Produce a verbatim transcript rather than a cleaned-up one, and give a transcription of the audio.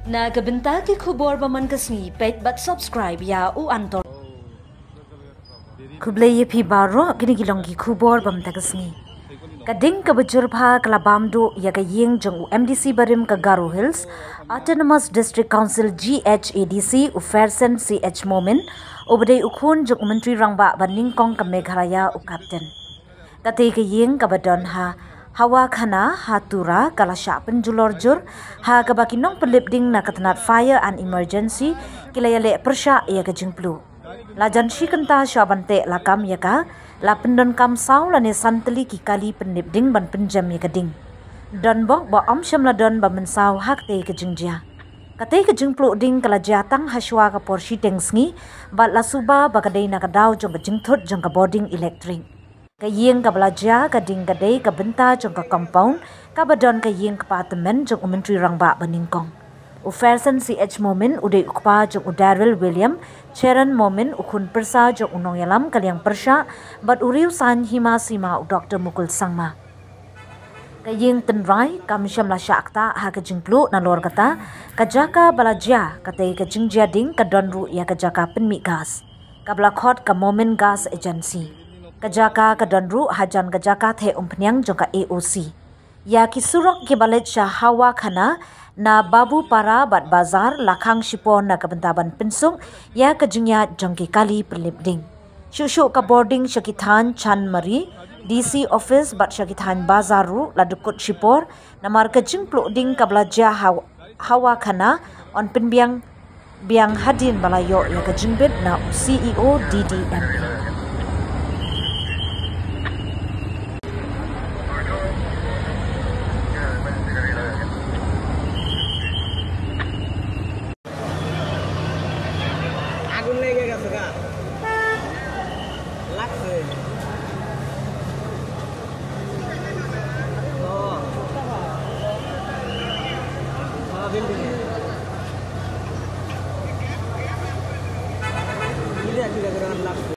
Na ka bynta ki khubor ba man ka sngi, peit bad subscribe ïa u Anton. Khublei ïa phi baroh, kine ki long ki khubor ba man ka sngi. Ka ding kaba jur bha ka la bam duh ïa ka ïing jong u M D C barim ka Garo Hills Autonomous District Council, G H A D C, u Fairson C H Momin, uba dei u khun jong u Myntri Rangbah ba nyngkong ka Meghalaya, u Captain. Katei ka ïing kaba don ha Hawakhana ha Tura ka la shah pynjulor jur, ha kaba ki nongpynlip ding na ka tnat Fire and Emergency ki la ïaleh pyrshah ïa ka jingpluh. La jan shi kynta shuwa ban teh lakam ïa ka, la pyndonkam saw lane san tylli ki kali pynlip ding ban pynjem ïa ka ding. Don bok ba ym shym la don ba mynsaw ha katei ka jingjia. Katei ka jingpluh ding ka la jia tang ha shuwa ka por shiteng sngi, bad la suba ba ka dei na ka daw jong ka jingthut jong ka bording elektrik. Ka ïing kaba la jia ka ding ka dei ka bynta jong ka compound kaba don ka ïing kpa tymmen jong u Myntri Rangbah ba nyngkong. U Fairson C H Momin u dei u kpa jong u Daryl William, Cheran Momin, u khun pyrsa jong u nongïalam ka liang pyrshah, bad u riewsaiñ hima sima u Doktor Mukul Sangma. Ka ïing tynrai kam shym la shah ktah ha ka jingpluh, nalor kata ka jaka ba la jia katei ka jingjia ding ka don ruh ïa ka jaka pynmih gas, kaba la khot ka Momin Gas Agency. Ka jaka ka don ruh hajan ka jaka theh umphniang jong ka A O C. Ïa ki surok kiba leit sha Hawakhana na Babupara bad Bazar la khang shipor na ka bynta ban pynsuk ïa ka jingïaid jong ki kali pynlip ding. Shuh shuh ka bording sha ki thaiñ Chanmari, D C office bad sha ki thaiñ Bazar ruh la dkut shipor, namar ka jingpluh ding kaba la jia ha Hawakhana yn pynbiang biang hadien ba la ïoh ïa ka jingbit na u C E O D D M A. আগুন লেগে গেছে গা। লাগছে। ও। ও, বিল্ডিং। কি দিয়ে, কি দিয়ে করে লাগছে?